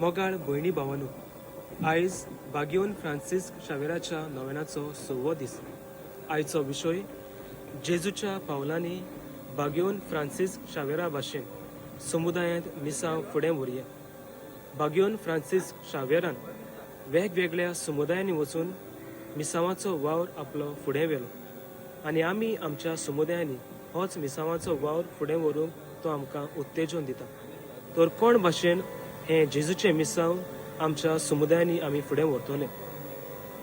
मोगाळ भयणी भावानू, आयज बागियोन फ्रांसिस्क शावेराच्या नोवेनाचो सवो दीस. आयचो विशय जेजूच्या पावलांनी बागियोन फ्रांसिस्क शावेरा भाशेन समुदायांत मिसांव फुडें व्हरया. बागियोन फ्रांसिस्क शावेरान वेगवेगळ्या समुदायांनी वचून मिसांवाचो वावर आपलो फुडें व्हेलो आनी आमी आमच्या समुदायांनी होच मिसांवाचो वावर फुडें व्हरूंक तो आमकां उत्तेजन दिता. तर कोण भाशेन हें जेजूचें मिसांव आमच्या समुदायांनी आमी फुडें व्हरतले?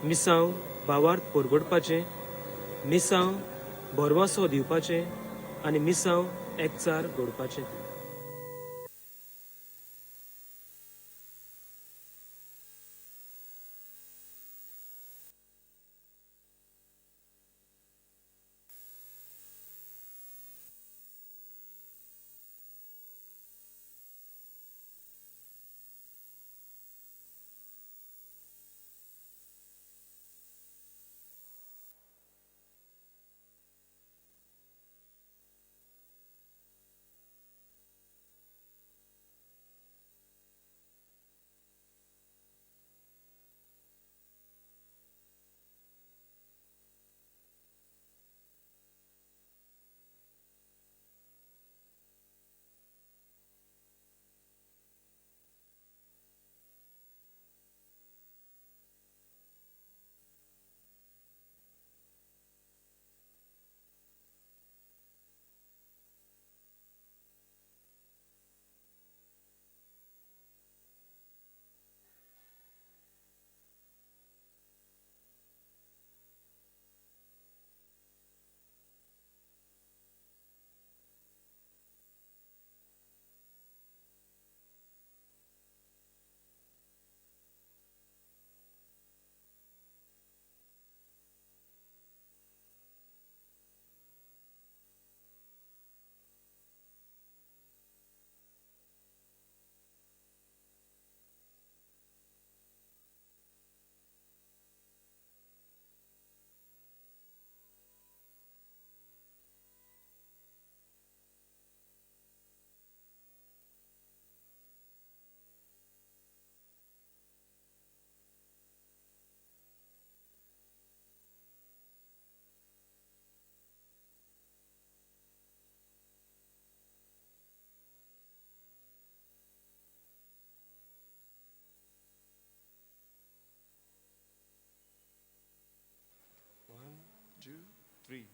मिसांव भावार्थ परगटपाचें, मिसांव भरवासो दिवपाचें आनी मिसांव एकचार घडपाचें. One, two, three.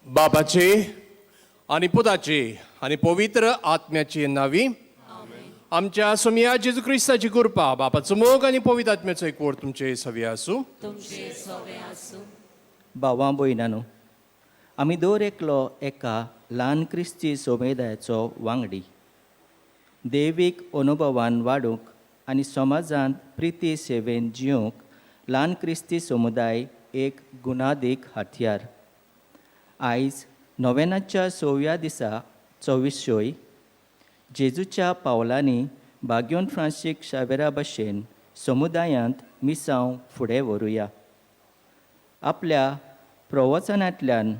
बापाचे आनी पुताचे आनी पवित्र आत्म्याचे नावी आमच्या सोमया जेजू क्रिस्ताची कृपा, बापाचो मोग आनी पवित्र आत्म्याचो एकवट तुमचे सवे आसूं. भावां भयणांनो, आमी दर एकलो एका ल्हान क्रिस्ती समुदायाचो वांगडी. देवीक अनुभवान वाडूंक आनी समाजांत प्रिती सेवेन जिवंक ल्हान क्रिस्ती समुदाय एक गुणादीक हत्यार. आयज नोवेनाच्या सव्या दिसा चोवीसशोय जेजूच्या पावलांनी बाग्योन फ्रांसीक शावेरा भशेन समुदायांत मिसांव फुडें व्हरुया. आपल्या प्रवचनांतल्यान,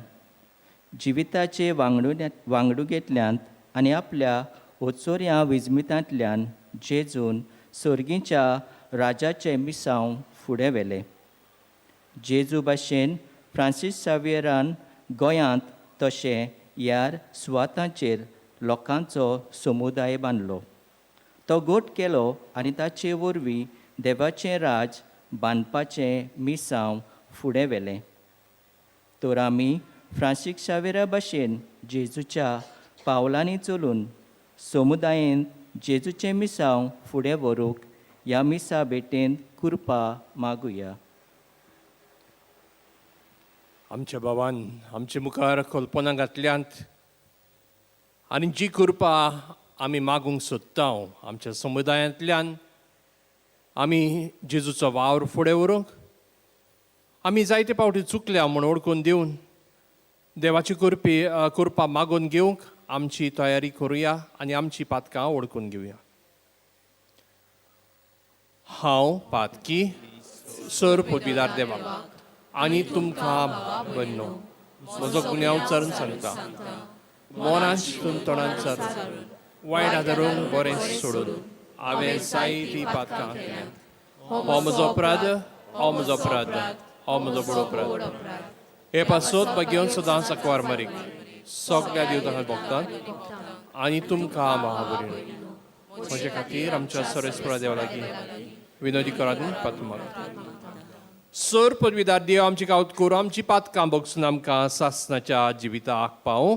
जिविताचे वांगडुगेंतल्यान आनी आपल्या ओचोऱ्या विजमितांतल्यान जेजून सर्गीच्या राजाचें मिसांव फुडें व्हेलें. जेजू भाशेन फ्रांसीस सावियरान गोंयांत तशें ह्यार सुवातांचेर लोकांचो समुदाय बांदलो, तो घट केलो आनी ताचे वरवीं देवाचें राज बांदपाचें मिसांव फुडें व्हेलें. तर आमी फ्रांसीक शावेरा भाशेन जेजूच्या पावलांनी चलून समुदायेन जेजूचें मिसांव फुडें व्हरूंक ह्या मिसा भेटेन कृपा मागुया. आमच्या बाबान आमचे मुखार कल्पना घातल्यांत आनी जी कृपा आमी मागूंक सोदता आमच्या समुदायांतल्यान आमी जेजूचो वावर फुडें व्हरूंक आमी जायते फावटी चुकल्या म्हूण वळखून दिवन देवाची कृपी कृपा मागून घेवंक आमची तयारी करुया आनी आमची पातकां वळखून घेवया. हांव पातकी सर पदवीदार देवा आनी तुमकां बन्नो म्हजो गुन्यांव चरून सांगता, मोनान चिंतून तोंडान चरून वायट आदारून बरें सोडून हांवें जायतीं पातकां केल्यांत. हो म्हजो अपराध, हो म्हजो अपराध, हो म्हजो बडो अपराध. हे पासत भाग्योन सदांच आंकवार मारीक सगळ्या देवतांक भोगतात आनी तुमकां महाबरी म्हजे खातीर आमच्या सरेस्परा देवा लागीं विनोदी करात पातमार. सर पदवीदार देव आमची गांवत करूं आमची पातकां बगसून आमकां सासनाच्या जिविताक पावूं.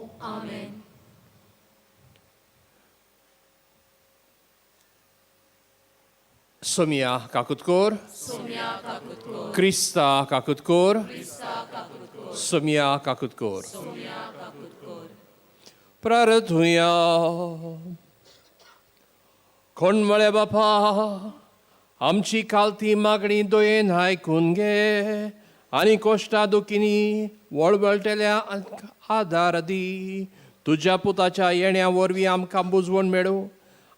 सोमिया काकुतकोर, क्रिस्ता काकुतकोर, सोमिया काकुतकोर. प्रार्थुया. कोण म्हळ्या बापा आमची कालती मागणी दोयेन आयकून घे आनी कोश्टा दुखींनी वळवळटेल्या आदार दी. तुज्या पुताच्या येण्या वरवीं आमकां बुजवण मेळूं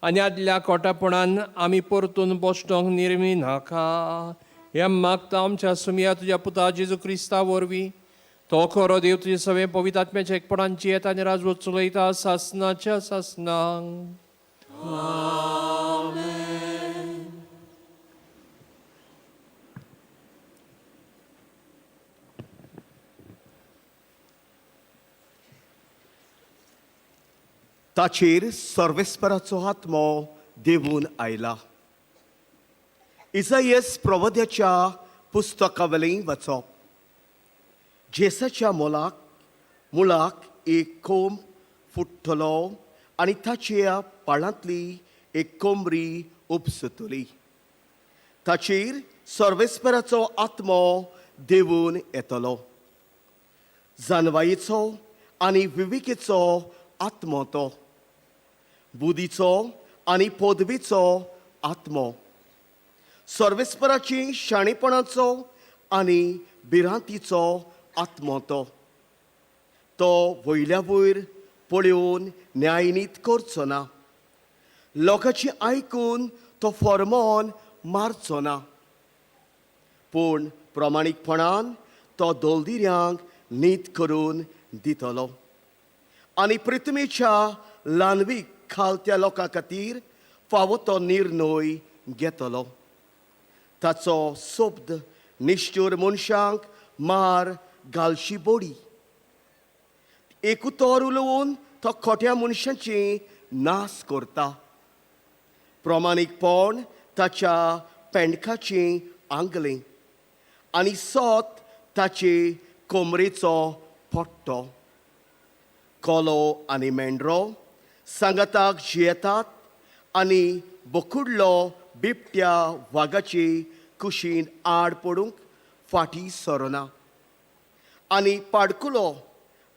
आनी आदल्या कोटापणान आमी परतून बसटोंक निर्मी नाका. हें मागता आमच्या सुमया तुज्या पुता जेजू क्रिस्ता वरवीं. तो खरो देव तुजे सगळें पवित्र आत्म्याच्या एकपणान जियेता आनी राजवट चलयता सासनाच्या सासनांक. ताचेर सर्वेस्पराचो आत्मो देवून आयला. इसायस प्रवद्याच्या पुस्तकावयलें वचप. जेसाच्या मोलाक मुळाक एक कोंब फुट्टलो आनी ताच्या पाळांतली एक कोमरी उपसतली. ताचेर सर्वेस्पराचो आत्मो देवून येतलो, जानवायेचो आनी विवेकेचो आत्मो, तो बुदीचो आनी पदवीचो आत्मो, सर्वेस्पराची शाणेपणाचो आनी भिरांतीचो आत्मो. तो तो वयल्या वयर पळोवन न्यायनीत करचो ना, लोकांची आयकून तो फॉर्मोन मारचो ना, पूण प्रमाणीकपणान तो दोलदिऱ्यांक नीत करून दितलो आनी पृथ्वीच्या ल्हानवीक खालत्या लोकां खातीर फावो तो निर्णय घेतलो. ताचो शब्द निश्ठूर मनशांक मार घालशी बोडी, एक उतर उलोवन तो खोट्या मनशांची नास करता. प्रमाणीकपण ताच्या पेंडकाचें आंगलें आनी सोत ताचे कोमरेचो पट्टो. कोलो आनी मेंढरो सांगाताक जियेतात आनी बोकुडलो बिबट्या वागाचे कुशीन आड पडूंक फाटीं सरना आनी पाडकुलो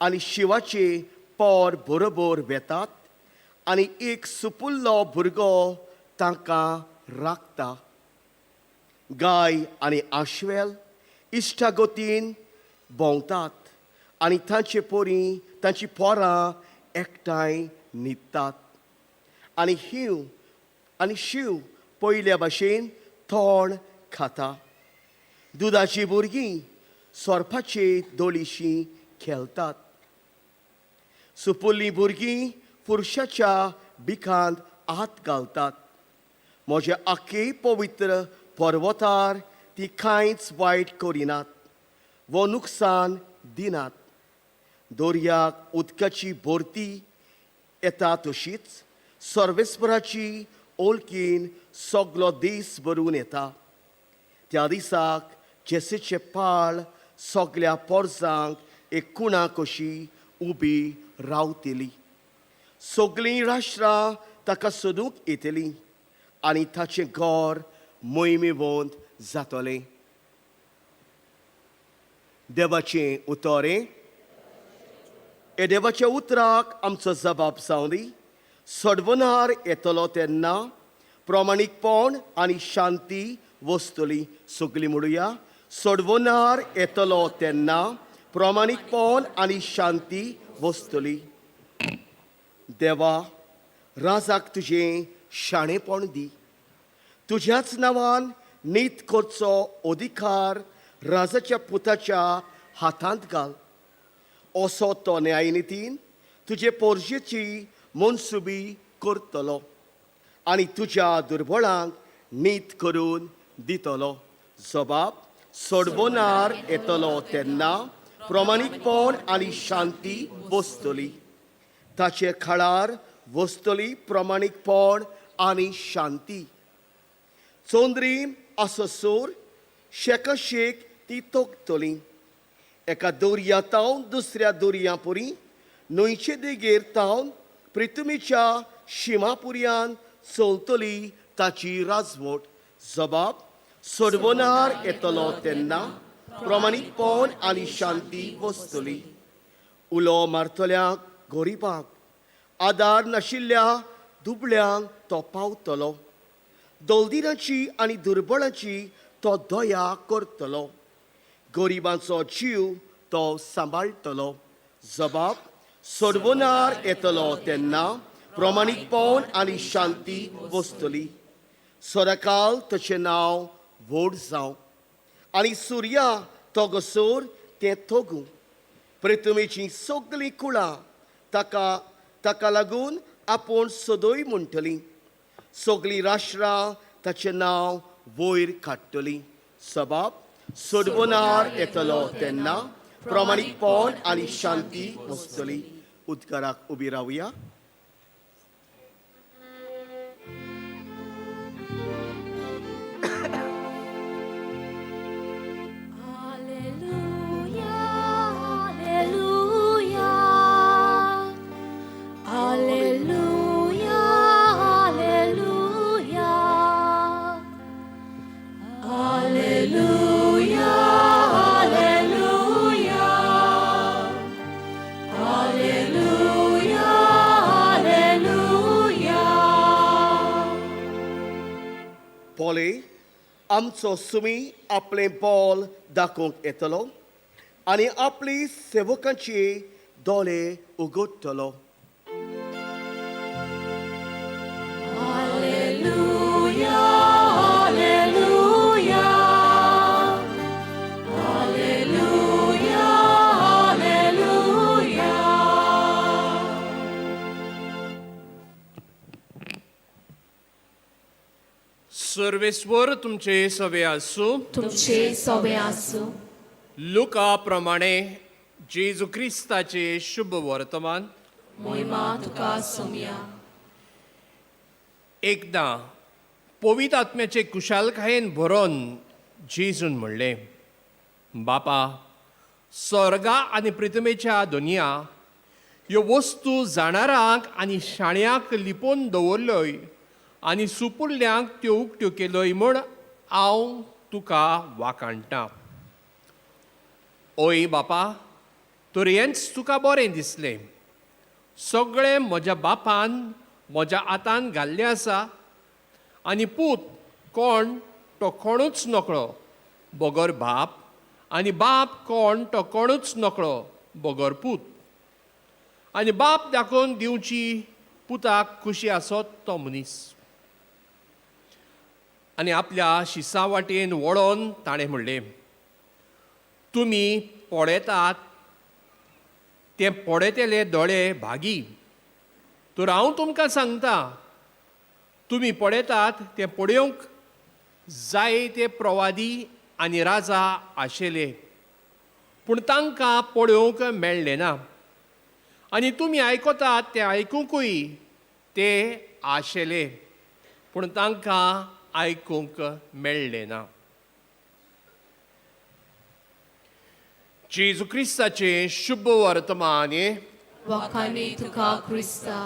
आनी शिवाचे पोर बरोबर वेतात आनी एक सुपुल्लो भुरगो तांकां राखता. गाय आनी आश्वेल इश्टागतीन भोंवतात आनी तांचे पोरी तांची पोरां एकठांय न्हिदतात आनी हींव आनी शींव पयल्या भाशेन तोंड खाता. दुदाची भुरगीं सोरपाचे दोळीशी खेळतात. सुपुल्लीं भुरगीं पुरशाच्या बिकांत हात घालतात. म्हज्या आख्खे पवित्र पर्वतार ती कांयच वायट करिनात वो नुकसान दिनात. दर्याक उदकाची भरती येता तशीच सर्वेस्पराची ओळखीन सगलो दीस भरून येता. त्या दिसाक जेसीचे पाळ सगल्या पोरसांक एक कुणा कशी उबी रावतली. सगळीं राष्ट्रां ताका सोदूंक येतलीं आनी ताचें घर मोहिमेवंत जातलें. देवाचें उतरें हे देवाच्या उतराक आमचो जबाब जावं दी. सडवनार येतलो तेन्ना प्रमाणीकपण आनी शांती वसतली. सगळीं म्हणुया, सडवनार येतलो तेन्ना प्रमाणीकपण आनी शांती वसतली. देवा, राजाक तुजें शाणेपण दी. तुज्याच नांवान नीत करचो अधिकार राजाच्या पुताच्या हातांत घाल. असो तो न्यायनितीन तुजे पोरजेची मनसुबी करतलो आनी तुज्या दुर्बळांक नीत करून दितलो. जबाब सोडवनार येतलो तेन्ना प्रमाणीकपण आनी शांती बसतली. ताचे खळार वसतली प्रमाणीकपण आनी शांती. चोंद्री आसोसोर शेकाशेक ती तोखतली. एका दर्या तावन दुसऱ्या दर्या पुरी, न्हंयचे देगेर तावन प्रितुमीच्या शिमापुर्यान चलतली ताची राजवट. जबाब सोडवनार येतलो तेन्ना प्रमाणीकपण आनी शांती वसतली. उलो मारतल्यांक गरिबांक, आदार नाशिल्ल्या दुबळ्यांक तो पावतलो. दलदिराची आनी दुर्बळाची तो दया करतलो. गरिबांचो जीव तो सांबाळटलो. जबाब सोडवनार येतलो तेन्ना प्रमाणीकपण आनी शांती वसतली. सदाकाल तशें नांव व्हड जावं आनी सुर्या तोगसोर तें तोगूं. प्रितुमेची सगळीं कुळां ताका ताका लागून आपूण सदय म्हणटली. सगळीं राष्ट्रां ताचें नांव वयर काडटलीं. सबाब सोडवनार येतलो तेन्ना प्रमाणीकपण आनी शांती वसतली. उदकाराक उबी रावया. Alleluia, Alleluia, Alleluia, Alleluia, Alleluia, Alleluia, Alleluia, Alleluia. पोले आमचो सुमी आपलें बॉल दाखोवंक येतलो आनी आपली सेवकांची दोळे उगडटलो. Alleluia, Alleluia, Alleluia, Alleluia. सर्वेस्वर तुमचे सवे आसूं. तुमचे सवे आसूं. लुका प्रमाणे जेजू क्रिस्ताचे शुभ वर्तमान. मोहिमा तुका सोमया. एकदां पवित्र आत्म्याचे कुशालकायेन भरोन जेजून म्हणलें, बापा, स्वर्गा आनी प्रितमेच्या दुनिया ह्यो वस्तू जाणारांक आनी शाण्यांक लिपोवन दवरल्योय आनी सुपुल्ल्यांक त्यो उक्त्यो केल्योय म्हूण हांव तुका वाखाणटां. ओय बापा, तर हेंच तुका बरें दिसलें. सगळें म्हज्या बापान म्हज्या हातान घाल्लें आसा आनी पूत कोण तो कोणूच नकळो बगर बाप, आनी बाप कोण तो कोणूच नकळो बगर पूत, आनी बाप दाखोवन दिवची पुताक खुशी आसत तो मनीस. आनी आपल्या शिसा वाटेन वळोन ताणें म्हणलें, तुमी पळयतात ते पळयतले दोळे भागी, तर हांव तुमकां सांगता, तुमी पळयतात तें पळोवंक जायते प्रवादी आनी राजा आशिल्ले, पूण तांकां पळोवंक मेळ्ळें ना. आनी तुमी आयकतात तें आयकुंकूय ते आशिल्ले, पूण तांकां आयकूंक मेळ्ळें ना. जेजू क्रिस्ताचें शुभ वर्तमान. वाखाणी तुका क्रिस्ता.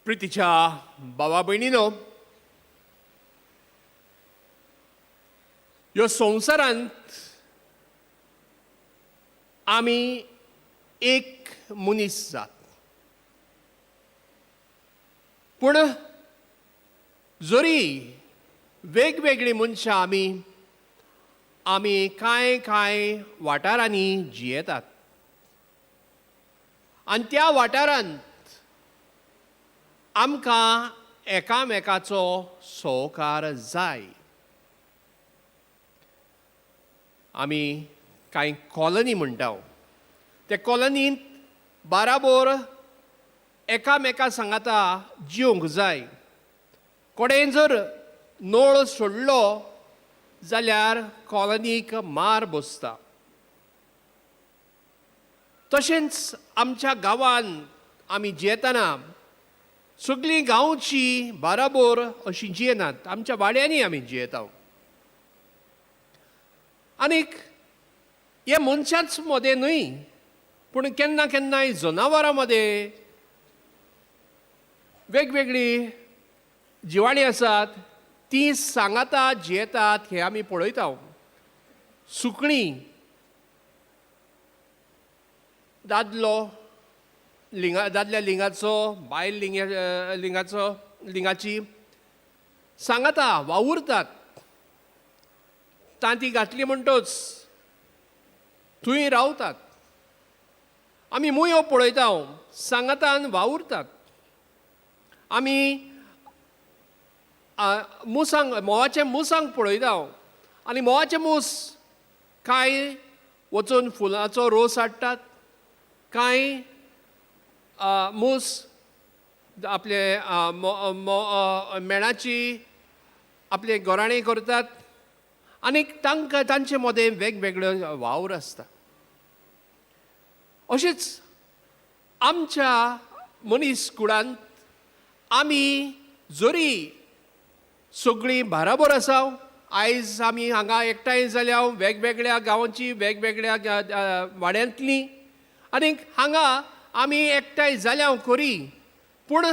प्रितीच्या बाबा भयणीनो, ह्यो संवसारांत आमी एक मनीस जात, पूण जरी वेगवेगळीं मनशां आमी आमी कांय कांय वाठारांनी जियेतात आनी त्या वाठारांत आमकां एकामेकाचो सहकार जाय. आमी कांय कॉलनी म्हणटा, ते कॉलनींत बाराबोर एकामेका सांगाता जिवंक जाय. कोणें जर नळ सोडलो जाल्यार कॉलनीक मार बसता. तशेंच आमच्या गांवांत आमी जियेतना सगळीं गांवची बाराबोर अशी जियेनात, आमच्या वाड्यांनी आमी जियेता. आनीक हे मनशांच मदें न्हय, पूण केन्ना केन्नाय जनावरां मदें वेगवेगळीं जिवाणीं आसात, तीं सांगाता जियेतात हें आमी पळयता. सुकणीं, दादलो लिंगा, दादल्या लिंगाचो, बायल लिंगाचो, लिंगाची सांगाता वावुरतात. तांती घातली म्हणटच थंय रावतात. आमी मुयो पळयता, सांगातान वावुरतात. आमी मुसांक, म्होंवाचे मुसांक पळयता आनी म्होंवाचे मूस कांय वचून फुलांचो रोस हाडटात, कांय मूस आपले मेणाची आपले गोराणें करतात आनी तांकां तांचे मदें वेगवेगळे वावर आसता. अशेंच आमच्या मनीस कुळांत आमी जरी सगळीं बाराबर आसा, आयज आमी हांगा एकठांय जाल्या वेगवेगळ्या गांवांची, वेगवेगळ्या वाड्यांतलीं, आनी हांगा आमी एकठांय जाल्या खरी, पूण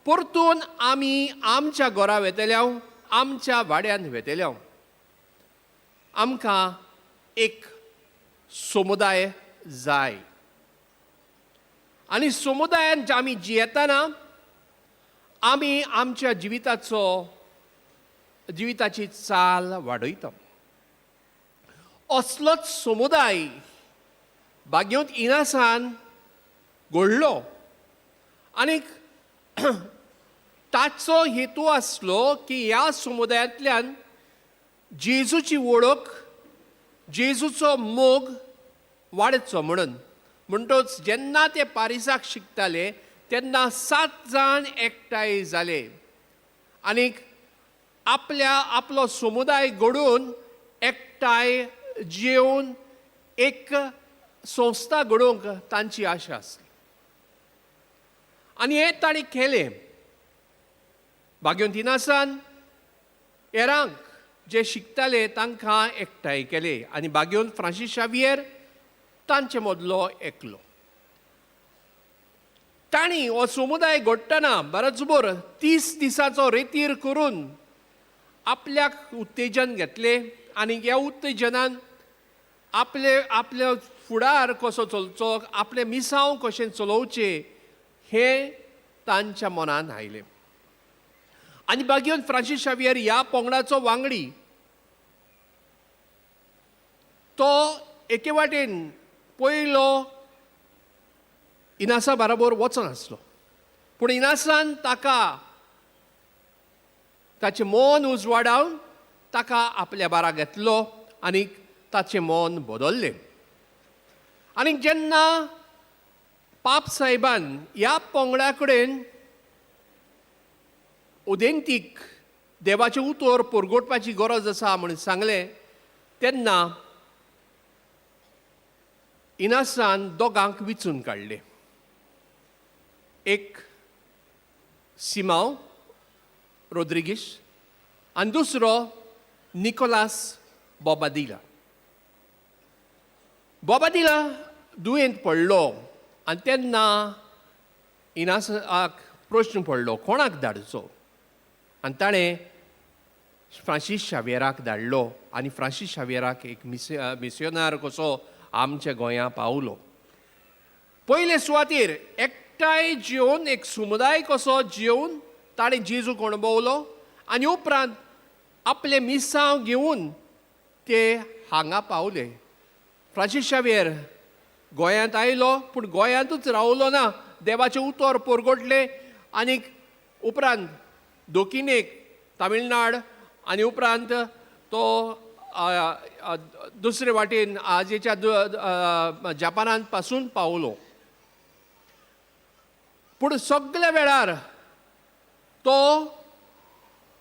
परतून आमी आमच्या घरा वेतल्या, आमच्या वाड्यांत वेतल्या. आमकां एक समुदाय जाय आनी समुदायांत आमी जियेतना आमी आमच्या जिविताचो, जिविताची चाल वाडयता. असलोच समुदाय बागेंत इनासान घडलो आनीक ताचो हेतू आसलो की ह्या समुदायांतल्यान जेजूची वळख, जेजूचो मोग वाडचो म्हणून. म्हणटच जेन्ना ते पारिसाक शिकताले तेन्ना 7 जाण एकठांय जाले आनीक आपल्या आपलो समुदाय घडोवन एकठांय जेवन एक संस्था घडोवंक तांची आशा आसली आनी हें तांणी केलें. बागेवन तिनासान हेरांक जे शिकताले तांकां एकठांय केले आनी बागेवन फ्रांसीस शावियर तांचे मदलो एकलो. तांणी हो समुदाय घडटना बरोबर 30 दिसाचो रेतीर करून आपल्याक उत्तेजन घेतलें आनी ह्या उत्तेजनान आपले आपल्या फुडार कसो चलचो, आपलें मिसांव कशें चलोवचें हें तांच्या मनान आयलें. आनी बागेवन फ्रांसीस शावियर ह्या पंगडाचो वांगडी, तो एके वाटेन पयलो इनासा बराबर वचनासलो, पूण इनासान ताका ताचें मन उजवाडावन ताका आपल्या बारा घेतलो आनी ताचें मन बदल्लें. आनी जेन्ना पाप साहेबान ह्या पंगडा कडेन उदेंतीक देवाचें उतर परगटपाची गरज आसा म्हूण सांगलें तेन्ना इनासान दोगांक विचून काडले. एक सिमांव रोद्रिगीश आनी दुसरो निकोलास बोबादिला. बोबादिला दुयेंत पडलो आनी तेन्ना इनासाक प्रश्न पडलो कोणाक धाडचो, आनी ताणें फ्रांसीस शाव्येराक धाडलो आनी फ्रांसीस शाव्येराक एक मिसियोनार कसो आमच्या गोंया पावलो. पयले सुवातेर एकठांय जेवन एक समुदाय कसो जेवन ताणें जेजूक अणभवलो आनी उपरांत आपलें मिसांव घेवन ते हांगा पावले. फ्रांसीस शाव्येर गोंयांत आयलो पूण गोंयांतूच रावलो ना, देवाचें उतर परगटलें आनी उपरांत दोकिनेक तामिळनाड आनी उपरांत तो दुसरे वाटेन आजेच्या जापानांत पासून पावलो. पूण सगल्या वेळार तो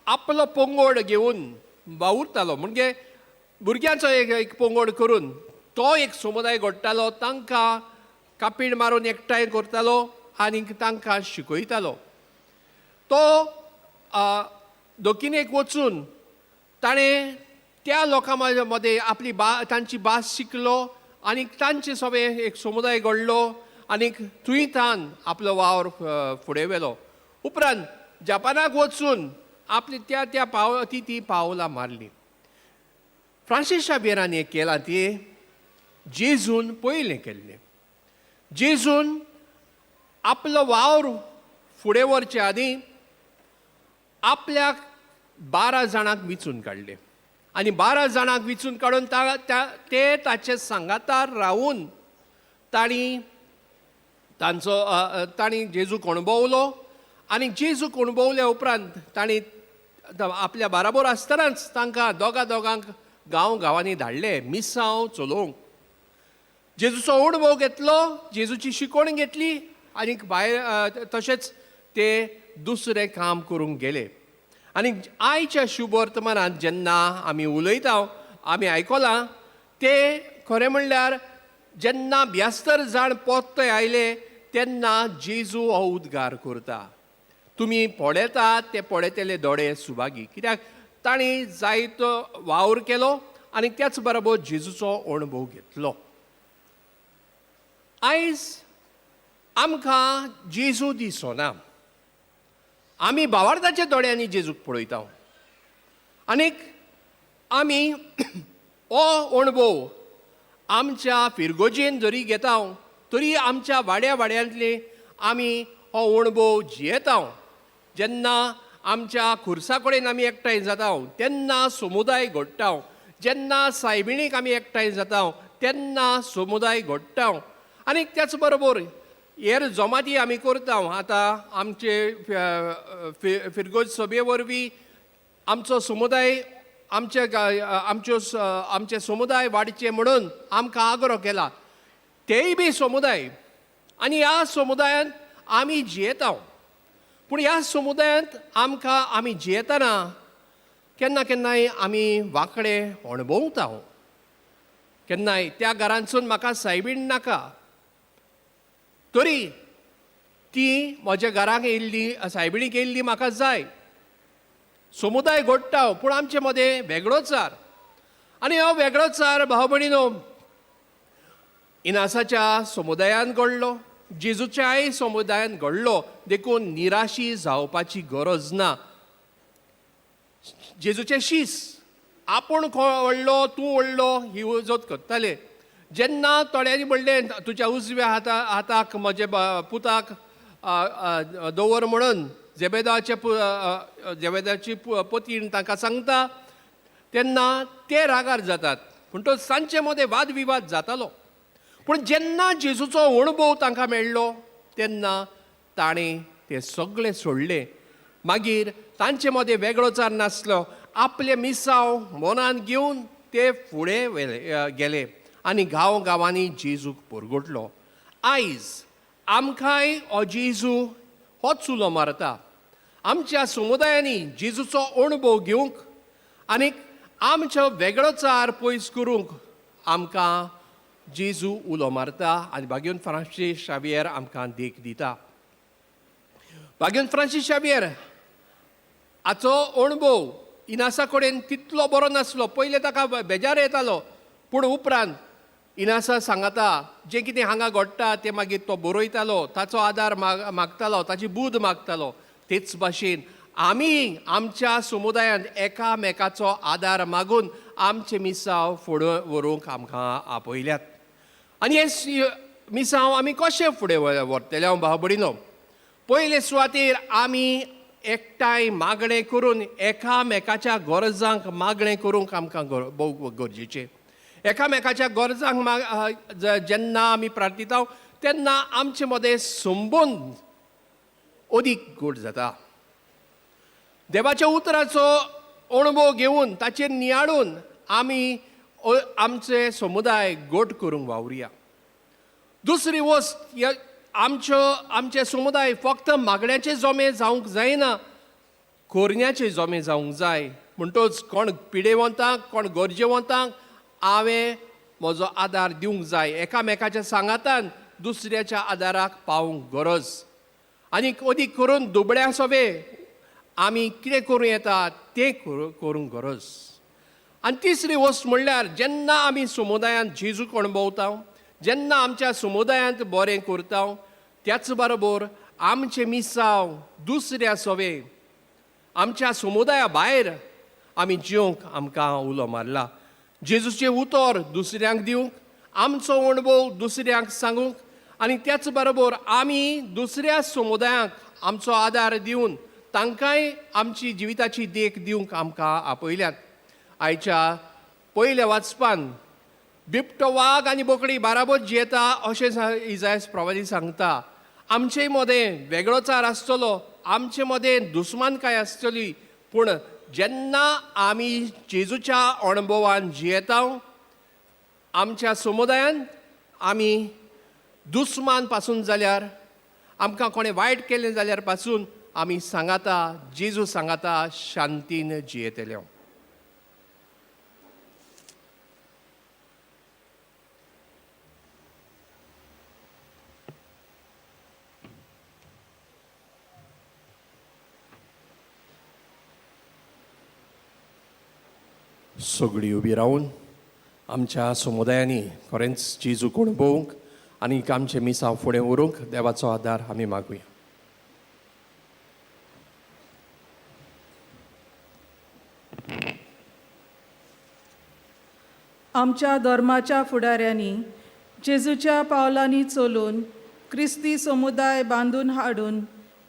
आपलो पंगड घेवन वावुरतालो, म्हणजे भुरग्यांचो एक पंगड करून तो एक समुदाय घडटालो, तांकां कापीण मारून एकठांय करतालो आनी तांकां शिकयतालो. तो दोकिनेक वचून ताणें त्या लोकां मदें आपली तांची भास शिकलो आनी तांचे सगळें एक समुदाय घडलो आनी थंय तान आपलो वावर फुडें व्हेलो. उपरांत जापानाक वचून आपली त्या त्या पाव ती ती पावलां मारली. फ्रांसीस शाव्येरान हें केलां ती जेजून पयलें केल्लें. जेजून आपलो वावर फुडें व्हरचे आदीं आपल्याक 12 जाणांक विचून काडले आनी 12 जाणांक विचून काडून ते ताचे सांगातार रावून तांणी तांचो तांणी जेजूक अणभवलो आनी जेजूक अणभवल्या उपरांत तांणी आपल्या बाराबोर आसतनाच तांकां दोगा दोगांक गांव गांवांनी धाडले मिसांव चलोवंक. जेजूचो अणभव घेतलो, जेजूची शिकवण घेतली आनी भायर तशेंच ते दुसरें काम करूंक गेले. आनी आयच्या शुभवर्तमानांत जेन्ना आमी उलयता आमी आयकलां ते खरें म्हणल्यार जेन्ना ब्यास्तर जाण पोत्ते आयले तेन्ना जेजू हो उद्गार करता, तुमी पळयतात ते पळयतले दोळे सुभागी, कित्याक तांणी जायतो वावर केलो आनी त्याच बरोबर जेजूचो अणभव घेतलो. आयज आमकां जेजू दिसना, आमी भावार्थाच्या दोळ्यांनी जेजूक पळयता आनीक आमी हो अणभव आमच्या फिरगोजेन जरी घेता तरी आमच्या वाड्या वाड्यांतले आमी हो अणभव जियेता. जेन्ना आमच्या खुर्सा कडेन आमी एकठांय जाता तेन्ना समुदाय घडटा, जेन्ना सायबिणीक आमी एकठांय जाता तेन्ना समुदाय घडटा आनी त्याच बरोबर हेर जमाती आमी करता. आतां आमचे फिरगोज सभे वरवीं आमचो समुदाय आमचे आमच्यो आमचे समुदाय वाडचे म्हणून आमकां आग्रो केला, तेय बी समुदाय आनी ह्या समुदायांत आमी जियेता. पूण ह्या समुदायांत आमकां आमी जियेतना केन्ना केन्नाय आमी वांकडे अणभवता. केन्नाय त्या घरांतसून म्हाका सायबीण नाका तरी ती म्हज्या घराक येयल्ली सायबिणीक येयल्ली म्हाका जाय. समुदाय घडटा पूण आमचे मदें वेगळोचार आनी हो वेगळोचार भाव भयणीनो इनासाच्या समुदायान घडलो, जेजूच्याय समुदायान घडलो, देखून निराशी जावपाची गरज ना. जेजूचें शीस आपूण व्हडलो तूं व्हडलो ही वजत करताले. जेन्ना थोड्यांनी म्हणलें तुज्या उजव्या हाताक म्हज्या पुताक दवर म्हणून जेबेदाचे जेबेदाची पतीण तांकां सांगता तेन्ना ते रागार जातात, पूण तो तांचे मदें वादविवाद जातालो. पूण जेन्ना जेजूचो अणभव तांकां मेळ्ळो तेन्ना ताणें तें सगळें सोडलें. मागीर तांचे मदें वेगळोचार नासलो. आपले मिसांव मनान घेवन ते फुडें व्हेले गेले आनी गांव गांवांनी जेजूक परगटलो. आयज आमकांय हो जेजू होच उलो मारता. आमच्या समुदायांनी जेजूचो अणभव घेवंक आनी आमचो वेगळोचार पयस करूंक आमकां जेजू उलो मारता आनी बागेवन फ्रांसीस शावियर आमकां देख दिता. बागेवन फ्रांसीस शावियर हाचो अणभव इनासा कडेन तितलो बरो नासलो. पयलें ताका बेजार येतालो, पूण उपरांत इनासा सांगता जें कितें हांगा घडटा तें मागीर तो बरयतालो, ताचो आदार मागतालो, ताची बूद मागतालो. तेच भाशेन आमी आमच्या समुदायांत एकामेकाचो आदार मागून आमचे मिसांव फुडें व्हरूंक आमकां आपयल्यात. आनी हे मिसांव आमी कशें फुडें व्हरतले हांव भाव भयणीनो? पयले सुवातेर आमी एकठांय मागणें करून एकामेकाच्या गरजांक मागणें करूंक आमकां भोव गरजेचें. एकामेकाच्या गरजांक जेन्ना आमी प्रार्थिता तेन्ना आमचे मदें संबंद अदीक गोड जाता. देवाच्या उतराचो अणभव घेवन ताचेर नियाळून आमी आमचे समुदाय गोट करूंक वावरुया. दुसरी वस्त, आमचो आमचे समुदाय फक्त मागण्याचे जमे जावंक जायना, कोरण्याचे जमे जावंक जाय. म्हणटच कोण पिडेवंतांक, कोण गरजेवंतांक हांवें म्हजो आदार दिवंक जाय. एकामेकाच्या सांगातान दुसऱ्याच्या आदाराक पावूंक गरज. आनी अदीक करून दुबळ्या सोबे आमी कितें करूं येता तें करूंक गरज. आनी तिसरी वस्त म्हणल्यार जेन्ना आमी समुदायांत जेजूक अणभवता, जेन्ना आमच्या समुदायांत बरें करता, त्याच बरोबर आमचें मिसांव दुसऱ्या सोवे आमच्या समुदाया भायर आमी जिवंक आमकां उलो मारला. जेजूचें उतर दुसऱ्यांक दिवंक, आमचो अणभव दुसऱ्यांक सांगूंक आनी त्याच बरोबर आमी दुसऱ्या समुदायांक आमचो आदार दिवन तांकांय आमची जिविताची देख दिवंक आमकां आपयल्यात. आयच्या पयल्या वाचपान बिबटो वाग आनी बोकडी बाराबर जियेता अशें इजायस प्रवादी सांगता. आमचे मदें वेगळोचार आसतलो, आमचे मदें दुस्मानकाय आसतली, पूण जेन्ना आमी जेजूच्या अणभवान जियेता आमच्या समुदायान आमी दुस्मान पासून जाल्यार, आमकां कोणें वायट केलें जाल्यार पासून आमी सांगाता जेजू सांगाता शांतीन जियेतले. सगळीं उबी रावन आमच्या समुदायांनी खरेंच जेजूक अणभवूंक आनी आमचें मिसांव फुडें व्हरूंक देवाचो आदार आमी मागुया. आमच्या धर्माच्या फुडाऱ्यांनी जेजूच्या पावलांनी चलून क्रिस्ती समुदाय बांदून हाडून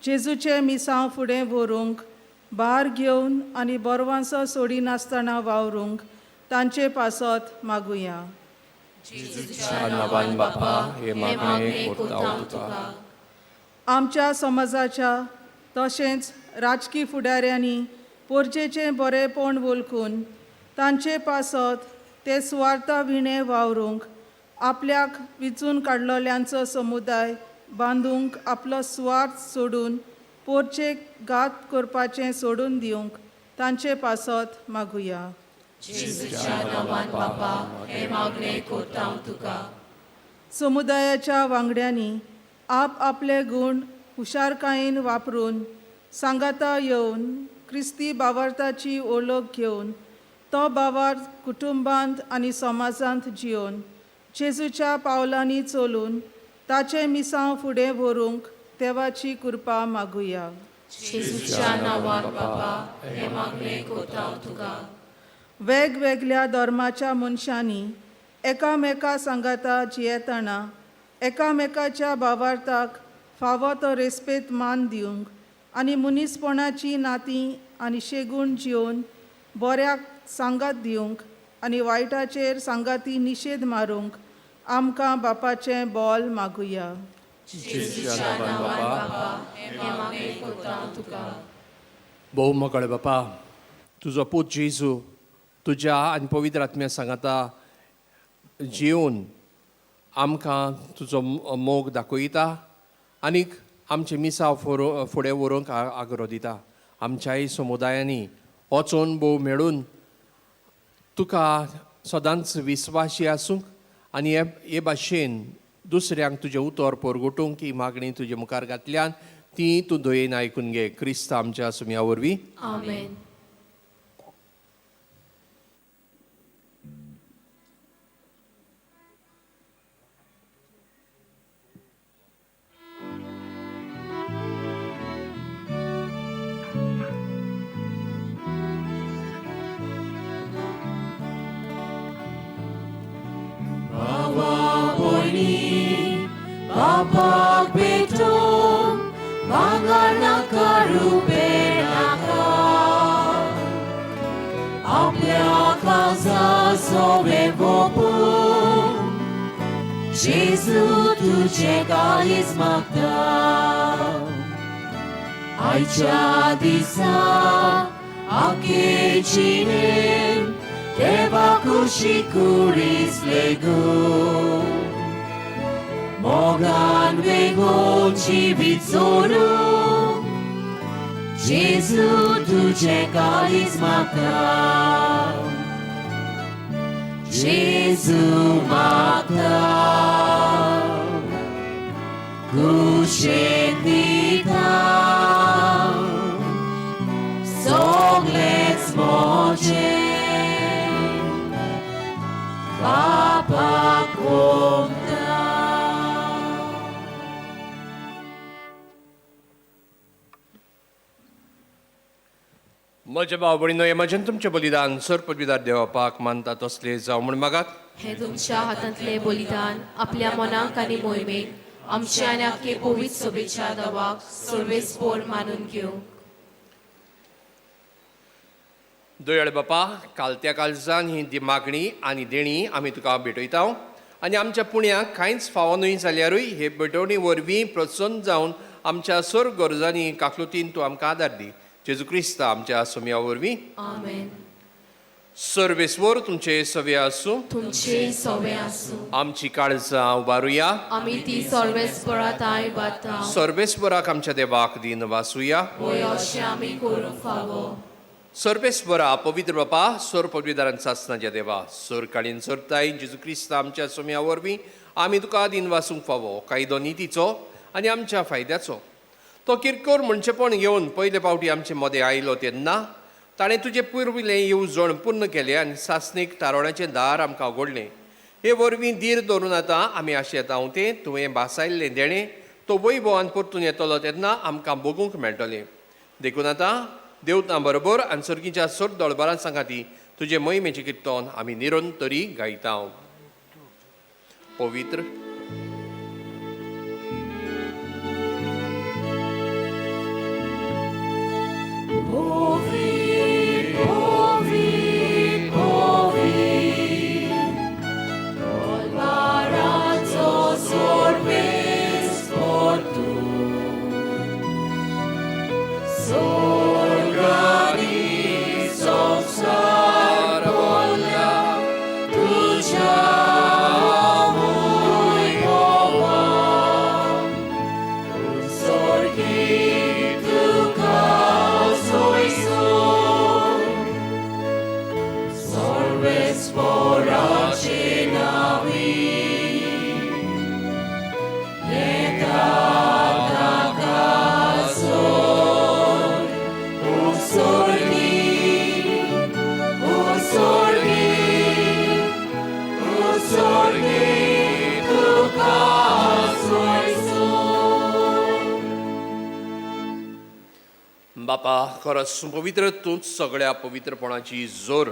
जेजूचें मिसांव फुडें व्हरूंक भार घेवन आनी बरवांसो सोडिनासतना वावरूंक तांचे पासत मागुया. नांवान बापा हे मागणें करता तुका. आमच्या समाजाच्या तशेंच राजकी फुडाऱ्यांनी पोरजेचें बरेंपण वळखून तांचे पासत ते सुवार्था विणें वावरूंक आपल्याक विचून काडलेल्यांचो समुदाय बांदूंक आपलो सुवार्थ सोडून पोरचेक घात करपाचें सोडून दिवंक तांचे पासत मागुया. समुदायाच्या वांगड्यांनी आप आपले गूण हुशारकायेन वापरून सांगाता येवन क्रिस्ती बावार्थाची ओळख घेवन तो बावार्थ कुटुंबांत आनी समाजांत जियोवन जेजूच्या पावलांनी चलून ताचें मिसांव फुडें व्हरूंक देवाची कृपा मागुया. जेजूच्या नांवान बापा हे मागणें करता तुका. वेगवेगळ्या धर्माच्या मनशांनी एकामेका सांगाता जियेतना एकामेकाच्या भावार्थाक फावो तो रेस्पेद मान दिवंक आनी मनीसपणाची नातीं आनी शेगूण जियोवन बऱ्याक सांगात दिवंक आनी वायटाचेर सांगाती निशेध मारूंक आमकां बापाचें बोल मागुया. जेजूच्या नांवान बापा हे मागणें करता तुका. भोव मोगाळ बापा, तुजो पूत जेजू तुज्या आनी पवित्र आत्म्या सांगाता जिवन आमकां तुजो मोग दाखयता आनीक आमचें मिसांव फुडें व्हरूंक आग्रो दिता. आमच्याय समुदायांनी वचोन भोव मेळून तुका सदांच विस्वाशी आसूंक आनी हे भाशेन दुसऱ्यांक तुजें उतर परगटूंक ही मागणी तुजे मुखार घातल्यान ती तूं दयेन आयकून घे. क्रिस्त आमच्या सुमया वरवीं. आमेन. बापाक भेटूंक भांगर नाका रुपें नाका, आपल्या काळजा सोबें वोपूंक जेजू तुजें काळीज मागता. आयच्या दिसा आखे जिणेन देवा कुशी कुडीस लेगून मोगान वेगोन जिवीत सोडून जेजू तुजें काळीज मागता. जेजू मागता कुशेन दिता सगळेंच म्हजें बापाक ओंपता. म्हज्या भाव भयणीनो, हें म्हजें तुमचें बलिदान सर पदवीदार देवपाक मानता तसलें जावं म्हूण मागात. हें तुमच्या हातांतलें बलिदान आपल्या मनाक आनी मोहिमेक आमच्या आनी आख्खे पवित्र सभेच्या दवाक सर्वेस्पोर मानून घेवंक. दयाळ बापा, कालत्या काळजान ही मागणी आनी देणी आमी तुका भेटयता आनी आमच्या पुण्याक कांयच फावो न्हय जाल्यारूय हे भेटवणी वरवीं प्रसन्न जावन आमच्या सर गरजांनी काकलुतीन तूं आमकां आदार दी. जेजू क्रिस्त आमच्या सोम्या वरवीं. आमेन. सर्वेस्वर तुमचे सवे आसूं. तुमचे सवे आसूं. आमची काळजां उबारुया. आमी ती सर्वेस्परा तांय बाता. सर्वेस्वराक आमच्या देवाक दीन वासुया. वय अशें आमी करूंक फावो. सर्वेस्वरा पवित्र बापा, सर पदवीदारान सासनाच्या देवा, सर काळीन सरताय जेजू क्रिस्त आमच्या सोम्या वरवीं आमी तुका दीन वासूंक फावो कायदो नितीचो आनी आमच्या फायद्याचो. तो किरकोर म्हणचेपण घेवन पयले फावटी आमचे मदें आयलो तेन्ना ताणें तुजें पुर्विल्लें येवजण पूर्ण केलें आनी सासणीक तारोण्याचें दार आमकां उगडलें. हे वरवीं धीर धरून आतां आमी आशेता तें तुवें भासायल्लें देणें तो वैभवान परतून येतलो तेन्ना आमकां बगूंक मेळटलें. देखून आतां देवतां बरोबर आनी सर्गीच्या सोड दळबरां सांगाती तुजे मोहिमेचें किर्तन आमी निरंतरी गायता. पवित्र बापा, खरंच पवित्र तूंच सगळ्या पवित्रपणाची जोर.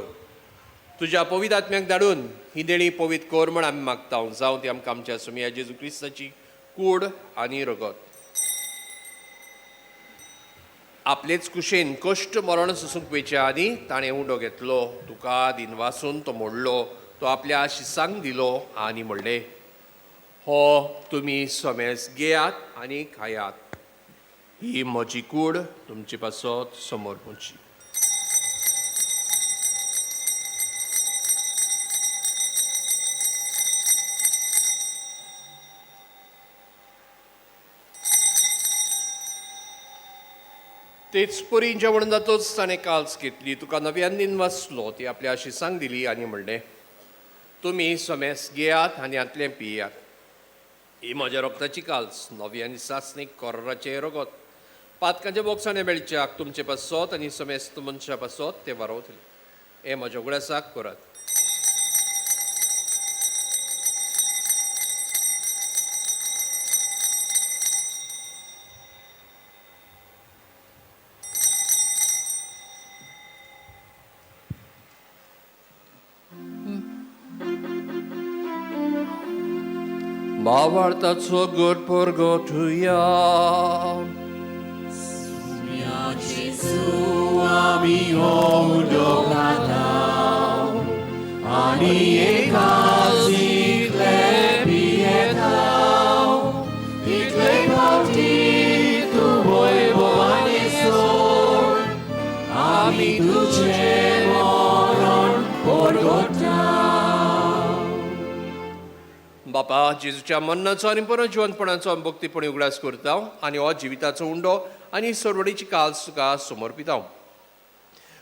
तुज्या पवित्र आत्म्याक धाडून ही देणी पवित्र कर म्हण आमी मागता. जावं ती आमकां आमच्या सुमया जेजू क्रिस्ताची कूड आनी रगत. आपलेच कुशेन कश्ट मरण सोसूंक वेच्या आदी ताणें उंडो घेतलो, तुका दिनवासून तो मोडलो, तो आपल्या शिसांक दिलो आनी म्हणलें, हो तुमी समेस घेयात आनी खायात. ही म्हजी कूड तुमचे पासत समर्पणची. तेच परी जेवण जातच ताणें काल्स घेतली, तुका नव्यान वाचलो, ती आपल्या अशी सांग दिली आनी म्हणलें, तुमी समेस घेयात आनी हांतलें पियात. ही म्हज्या रोगताची काल्स, नवी आनी सासणीक कोर्राचें रगत, पातकांच्या बोक्साणें मेळच्याक तुमचे पासत आनी समेस्त मनशा पासत तें वारवतलें. हें म्हज्या उगडासाक करात. भावार्थाचो गोड परगटुया. बापा, जेजूच्या मरणाचो आनी पुनर्जिवनपणाचो आमी भक्तीपणी उगडास करता आनी हो जिविताचो उंडो आनी सरवडीची काल्स तुका समर्पिता.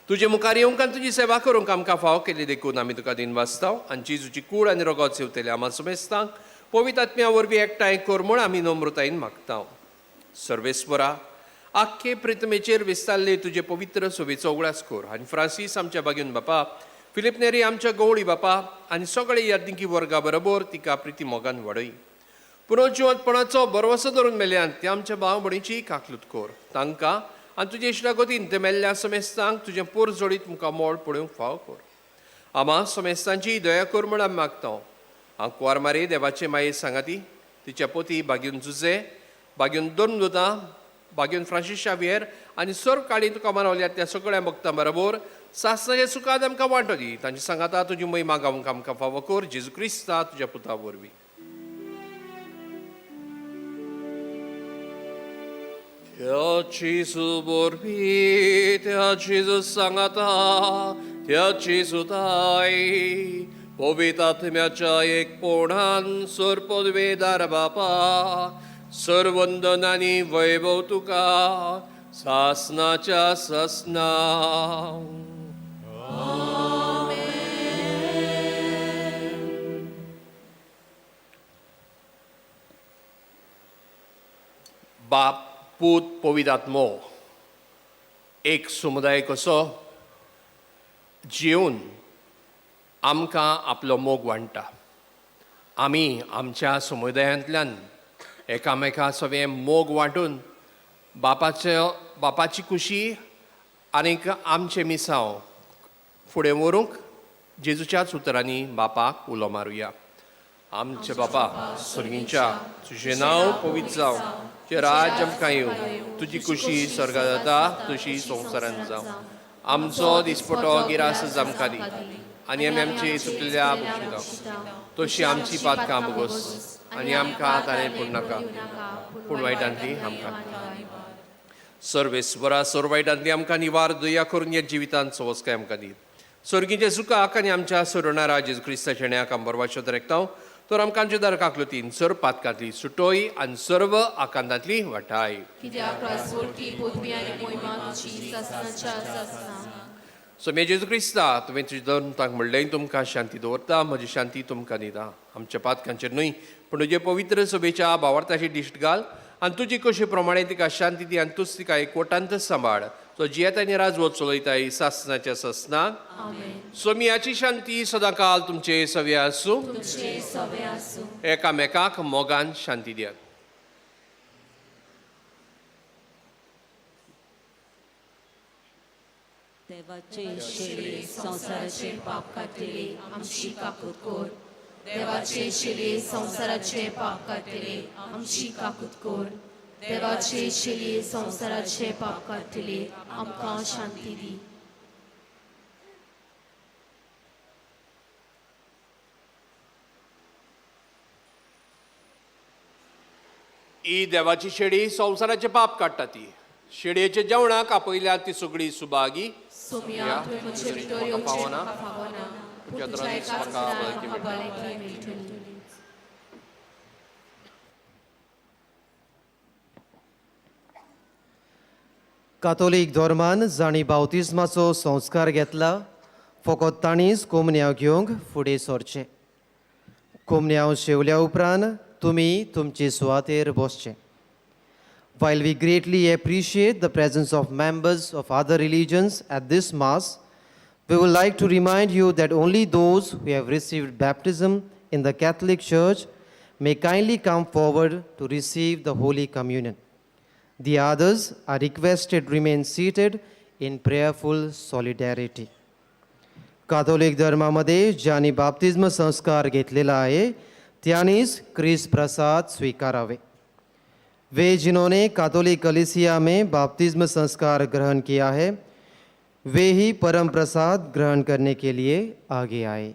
तुजे मुखार येवंक आनी तुजी सेवा करूंक आमकां फावो केली देखून आमी तुका दिन वाचता आनी जेजूची कूड आनी रगत सेवतले आमा समेस्तांक पवित्र आत्म्या वरवीं एकठांय कर म्हूण आमी नम्रतायेन मागता. सर्वेस्वरा, आख्खे प्रितमेचेर विस्तारले तुजे पवित्र सोबेचो उगडास कर आनी फ्रांसीस आमच्या बागेन बापा, फिलीप नेरी आमच्या गवळी बापा आनी सगळे यादनिकी वर्गा बरोबर तिका प्रिती मोगान वाडय. पुनर्जिवंतपणाचो भरवसो धरून मेल्यान ते आमच्या भाव भयणीची काकलूत कर. तांकां आनी तुजे इश्टागतीन ते मेल्ल्या समेस्तांक तुजें पोर जोडीत मुखार मोड पळोवंक फावो कर. आमा समेस्तांची दया कर म्हूण आमी मागता. हांव कुंवार मारी देवाचे माये सांगाती तिच्या पोती बागेवन जुजे, बागेवन दोन दुता, बागेवन फ्रांसीस शावियर आनी सर्व काळी तुका मानवल्या त्या सगळ्या भक्तां बरोबर सासणाच्या सुखांत आमकां वांटो दी. तांचे सांगाता तुजी महिमा गावंक आमकां फावो कर, जेजू क्रिस्ता तुज्या पुता वरवीं. त्या जेजू वरवीं, त्या जेजू सांगाता, त्या जेजू ताय पवित्र आत्म्याच्या एकपणान सर्पदवेदार बापा, सर्वंदन आनी वैभव तुका सासनाच्या सासना. बाप, पूत, पवित्र आत्मो एक समुदाय कसो जिवन आमकां आपलो मोग वांट्टा. आमी आमच्या समुदायांतल्यान एकामेका सगळें मोग वांटून बापाची खुशी आनीक आमचें मिसांव फुडें व्हरूंक जेजूच्याच उतरांनी बापाक उलो मारुया. आमचे बापा सर्गींच्या, तुजें नांव पवित्र जावं, तुजें राज्य आमकां येवं, तुजी खुशी स्वर्गांत जाता तशी संवसारांत जावं. आमचो दिसपटो गिरास आमकां दी आनी आमी आमची चुकलेल्या बक्षिता तशी आमची पातकां बोगस आनी आमकां ताणें पडूं नाका, पूण वायटांतली आमकां. सर्वेस्वरा, सर्व वायटांतली आमकां निवार दया करून ह्या जिवितांत सवस्काय आमकां दी. सर्गींचे सुखाक आनी आमच्या सोडणारा जेजू क्रिस्ताच्या ण्याक आमी बरवाचो दरेकता तर आमकां आमच्या दार काकलुतीन सर्व पातकांतली सुटोय आनी सर्व आकांतांतली वाटाय. सोम्या जेजू क्रिस्ता, तुवें तुजें धर्म तांकां म्हणलें, तुमकां शांती दवरता, म्हजी शांती तुमकां दिता. आमच्या पातकांचेर न्हय पूण तुजे पवित्र सभेच्या भावार्थाची दिश्ट घाल आनी तुजी कशी प्रमाणे तिका शांती दी आनी तूच तिका एकवटांत सांबाळ, तो जियेता आनी राजवट चलयताय सासनाच्या सासनाक. सोमियाची शांती सदांकाल तुमचे सवे आसूं. एकामेकाक मोगान शांती दियात. देवाचे शिले संवसाराचे पाप काडटले आमची काकूत कर. देवाचे शिले संवसाराचे पाप काडटले आमची काकूत कर. देवाचे शिले संवसाराचे पाप काडटले आमकां शांती दी. ही देवाची शेडी संवसाराचे पाप काडटा ती शेडयेच्या जेवणाक आपयल्या ती सगळी सुभागी. सोमया, तुवें म्हजे भितर येवचें फावना. म्हाका फावना, पूण तुज्या तुज्या द्रांत एकाच म्हाका उतरान भलायकी म्हाका भलायकी मेळटली. कातोलीक धर्मान जांणी बावतिज्माचो संस्कार घेतला फकत तांणीच कोमन्यांव घेवंक फुडें सरचें. कोमन्यांव शेवल्या उपरांत तुमी तुमचे सुवातेर बसचें. While we greatly appreciate the presence of members of other religions at this Mass, we would like to remind you that only those who have received baptism in the Catholic Church may kindly come forward to receive the Holy Communion. The others are requested remain seated in prayerful solidarity. Catholic धर्मामध्ये ज्यांनी बाप्तिज्म संस्कार घेतलेला आहे त्यांनीच ख्रिस्त प्रसाद स्वीकारावे. वे जिन्होंने कातोलिक कलीसिया में बाप्तिज्म संस्कार ग्रहण किया है वे ही परम प्रसाद ग्रहण करने के लिए आगे आए.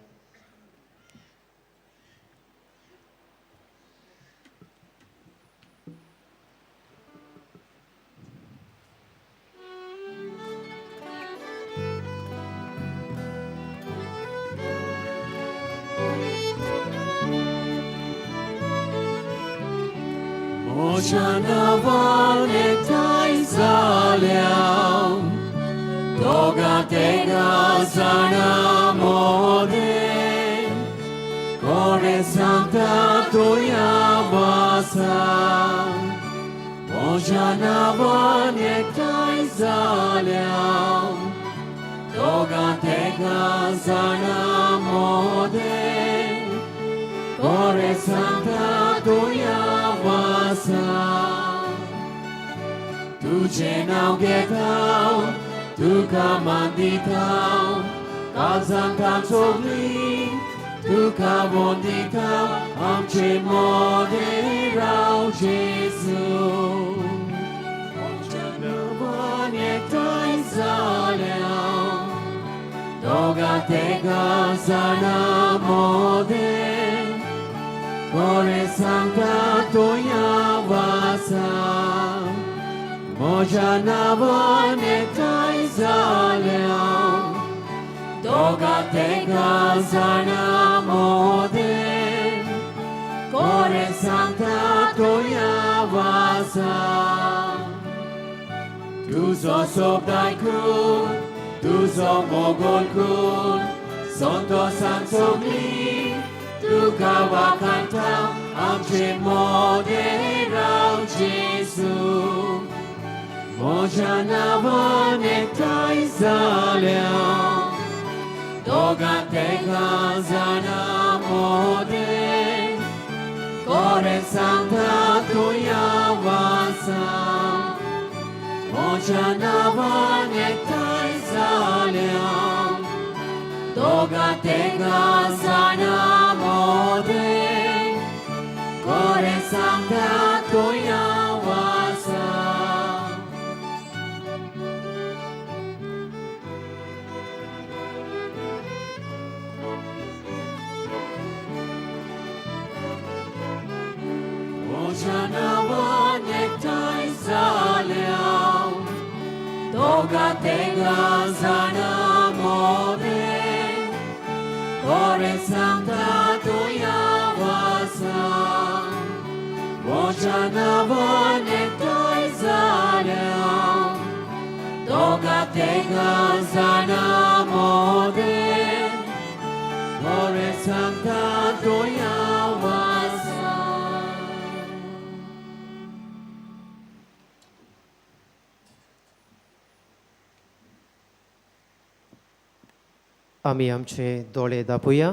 म्हज्या नांवान एकठांय जाल्या दोगां तेगां जाणां मोदें, कोणें सांगता तुया वासा. म्हज्या नांवान एकठांय जाल्या दोगां तेगां जाणां मोदें, कोणें सांगता तुया वासा. तुजें नांव घेता, तुका मानदिता, काळजांत सगळी तुका वंदिता, आमचे मोदें राव जेजू. म्हज्या नांवान एकठांय जाल्या दोगां तेगां जाणां मोदें, कोणें सांगता तुया वासा. म्हज्या नांवान एकठांय जाल्या दोगां तेगां जाणां मोदें, कोणें सांगता तुया वासा. तुजो शब्द आयकून, तुजो मोग ओळखून, संतोसान सगळीं तुका वाखाणटा, आमचे मोदें राव जेजू. म्हज्या नांवान एकठांय जाल्या दोगां तेगां जाणां मोदें, कोणें सांगता तुया वासा. म्हज्या नांवान एकठांय जाल्या दोगां तेगां जाणां मोदें, कोणें सांगता तुया वासा. म्हज्या नांवान एकठांय जाल्या दोगां तेगां जाणां मोदें, कोणें सांगता तुया वासा. म्हज्या नांवान एकठांय जाल्या दोगां तेगां जाणां मोदें, कोणें सांगता तुया वासा. आमी आमचे दोळे दापुया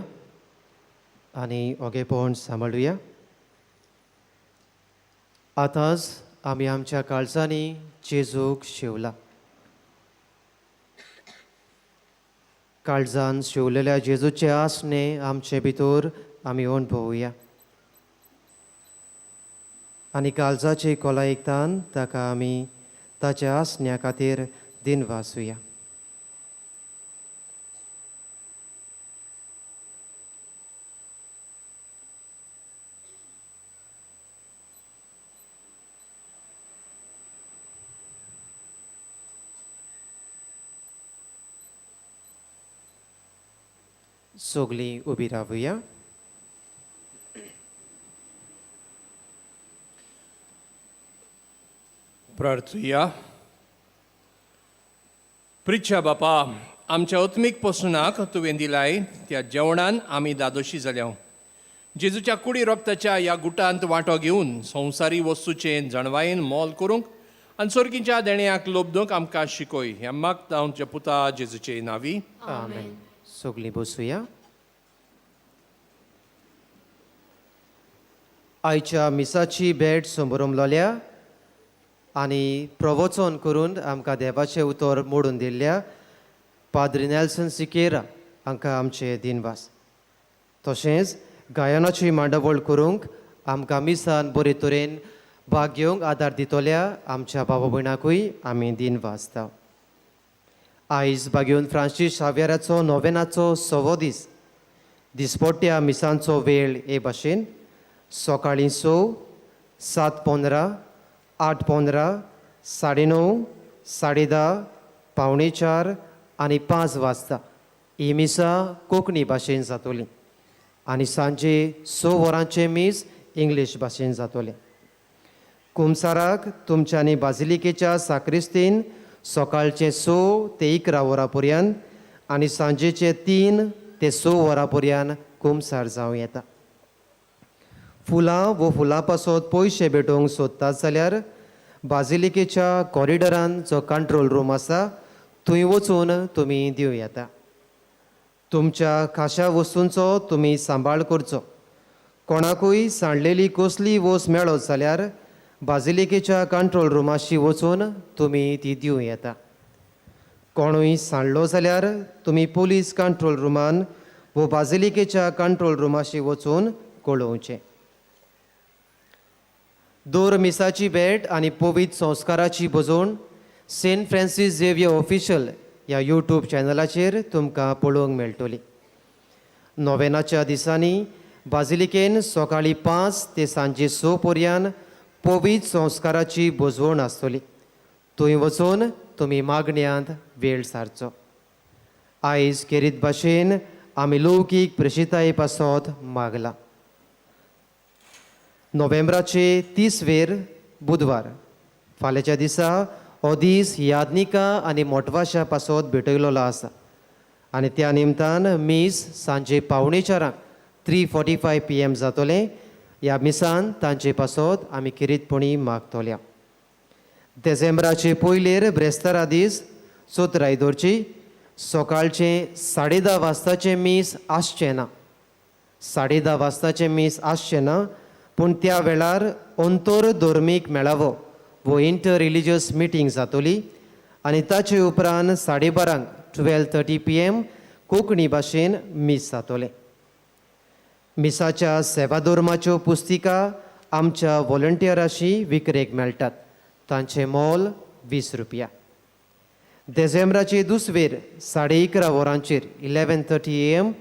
आनी ओगेपण सांबाळुया. आतांच आमी आमच्या काळजांनी जेजूक शेवला. काळजान शेवलेल्या जेजूचे आसणे आमचे भितर आमी अणभवुया आनी काळजाचे कोलायकतान ताका आमी ताच्या आसण्या खातीर दिनवासुया. सगलीं उबी रावया. प्रार्थुया. प्रिच्या बापा, आमच्या आत्मीक पोसणाक तुवें दिलाय त्या जेवणान आमी दादोशी जाल्या. जेजूच्या कुडी रोगताच्या ह्या गुटांत वांटो घेवन संवसारी वस्तूचें जणवायेन मोल करूंक आनी सोर्गीच्या देण्याक लोबदूंक आमकां शिकय. ह्या मागता आमच्या पुता जेजूचे नावी. आमेन. सगलीं बसुया. आयच्या मिसाची भेट समरमलोल्या आनी प्रवचन करून आमकां देवाचें उतर मोडून दिल्ल्या पाद्री नेल्सन सिकेरा हांकां आमचे दिनवास. तशेंच गायनाची मांडावळ करूंक आमकां मिसान बरे तरेन भाग घेवंक आदार दितल्या आमच्या बाबा भयणाकूय आमी दिनवासता. आयज बागेवन फ्रांसीस शाव्याराचो नोवेनाचो सवो दीस. दिसपट्ट्या मिसांचो वेळ हे भाशेन सकाळीं 6, 7:15, 8:15, 9:30, 10:30, 3:45 आनी 5 वाजता ही मिसां कोंकणी भाशेन जातली आनी सांजे 6 वरांचें मीस इंग्लीश भाशेन जातलें. कुमसाराक तुमच्यांनी बाजिलिकेच्या साक्रिस्तीन सकाळचें 6 ते 11 वरां पर्यंत आनी सांजेचे 3 ते 6 वरां पर्यंत कुमसार जावं येता. फुलां वो फुलां पासत पयशे भेटोवंक सोदतात जाल्यार बाजिलिकेच्या कॉरिडरान जो कंट्रोल रूम आसा थंय वचून तुमी दिवं येता. तुमच्या खाशा वस्तूंचो तुमी सांबाळ करचो. कोणाकूय सांडलेली कसली वस्त मेळत जाल्यार बाजिलिकेच्या कंट्रोल रुमाशी वचून तुमी ती दिवं येता. कोणूय सांडलो जाल्यार तुमी पोलीस कंट्रोल रुमान वो बाजिलिकेच्या कंट्रोल रुमाशी वचून कळोवचें. दोर मिसाची भेट आनी पवित्र संस्काराची भजवण सेंट फ्रांसीस झेवियर ऑफिशियल ह्या यूट्यूब चॅनलाचेर तुमकां पळोवंक मेळटली. नोवेनाच्या दिसांनी बाजिलिकेन सकाळीं 5 ते सांजे 6 पर्यंत पवित्र संस्काराची भजवण आसतली. थंय वचून तुमी मागण्यांत वेळ सारचो. आयज खेरीत भाशेन आमी लौकीक प्रेशिताये पासत मागलां. नोव्हेंबराचे 30 वेर बुधवार फाल्यांच्या दिसा हो दीस यादनिका आनी मोटवाशा पासत भेटयलेलो आसा आनी त्या निमतान मीस सांजे 3:45 3:45 PM जातलें. ह्या मिसान तांचे पासत आमी खेरीतपणी मागतल्या. देसेंबराचे पयलेर ब्रेस्तारा दीस चोत्राय दवरची सकाळचें 10:30 वाजताचें मीस आसचें ना. 10:30 वाजताचें मीस आसचें ना, पूण त्या वेळार अंतर धर्मीक मेळावो वो इंटर रिलिजियस मिटींग जातली आनी ताचे उपरांत 12:30 12:30 PM Konkani भाशेन मीस जातलें. मिसाच्या सेवाधर्माच्यो पुस्तिका आमच्या वॉलंटियराशी विक्रेक मेळटात. तांचें मोल 20 रुपया. देसेंबराचे दुसवेर 11:30 वरांचेर 11:30 AM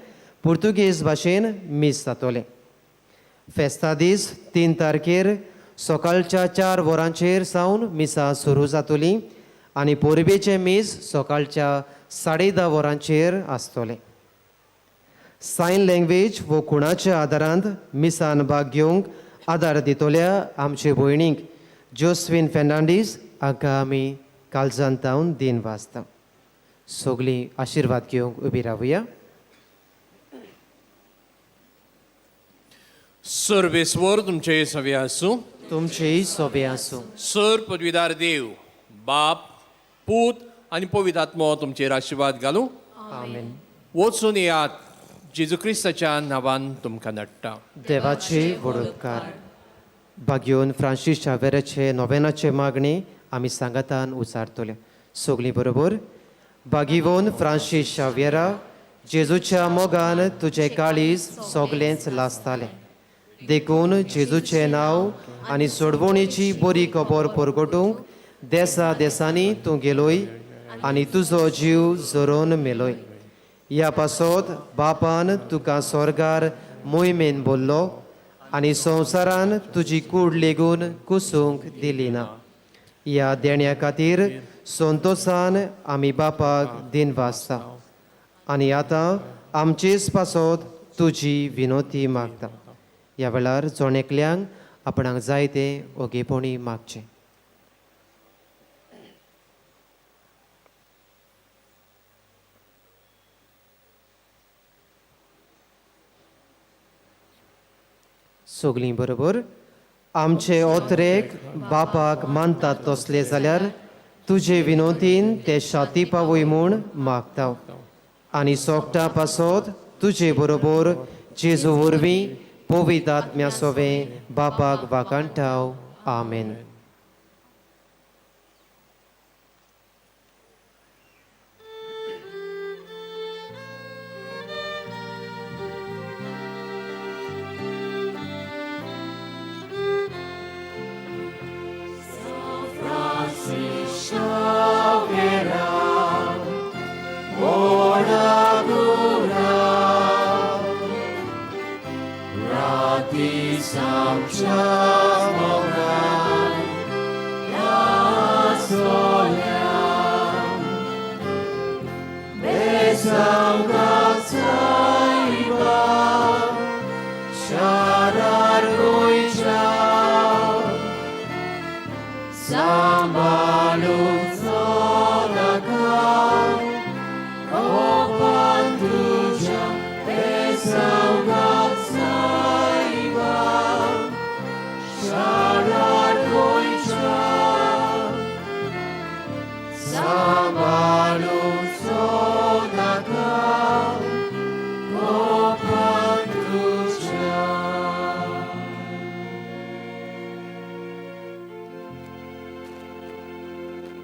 पुर्तुगेज भाशेन मीस जातलें. फेस्ता दीस 3 तारखेर सकाळच्या 4 वरांचेर सावन मिसां सुरू जातली आनी परबेचें मीस सकाळच्या 10:30 वरांचेर आसतलें. सायन लँग्वेज वो खुणाच्या आदारांत मिसान भाग घेवंक आदार दितल्या आमचे भयणीक जोस्विन फेर्नांडीस हांकां आमी काळजांत तावन दिन वाचता. सगळीं आशिर्वाद घेवंक उबी रावया. सर्वेस्वर तुमचे सवे आसूं. तुमचेय सोबे आसूं. सर पदवीदार देव बाप पूत आनी पवित्र आत्मो तुमचेर आशिर्वाद घालूं. आमेन. वचून येयात. जेजू क्रिस्ताच्या नांवान तुमकां नडटा. देवाचे व्हड उपकार. बागयोन फ्रांसीस शावेराचे नोवेनाचे मागणी आमी सांगातान उचारतले. सगळीं बरोबर. बागिवोन फ्रांसीस शावेरा जेजूच्या मोगान तुजें काळीज सगळेंच लासतालें, देखून जेजूचें नांव आनी सोडवणेची बरी खबर परगटूंक देसा देसांनी तूं गेलोय आनी तुजो जीव झरोवन मेलोय. ह्या पासत बापान तुका स्वर्गार मोहिमेन बोल्लो आनी संवसारान तुजी कूड लेगून कुसूंक दिली ना. ह्या देण्या खातीर संतोशान आमी बापाक दिन वाचता. आनी आतां आमचेच पासत तुजी विनोती मागता. ह्या वेळार जण एकल्यांक आपणाक जाय तें ओगेपणी मागचें. सगलीं बरोबर आमचे ओतरेक बापाक मानतात तसले जाल्यार तुजे विनोतीन ते शाती पावय म्हूण मागता आनी सोगटा पासत तुजे बरोबर जेजू वरवीं पवित्र आत्म्या सोवें बापाक वाकांटाव. आमेन.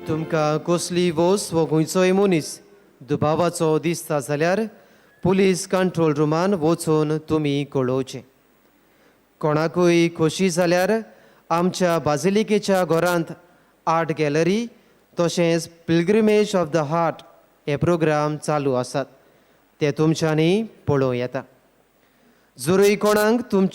तुमकां कसली वस्त वो खंयचोय मनीस दुबावाचो दिसता जाल्यार पुलीस कंट्रोल रुमान वचून तुमी कळोवचें. कोणाकूय खोशी जाल्यार आमच्या बाजिलिकेच्या घरांत आर्ट गॅलरी तशेंच पिलग्रिमेज ऑफ the heart हे प्रोग्राम चालू आसात, ते तुमच्यांनी पळोवं येता. जरूय कोणाक तुमची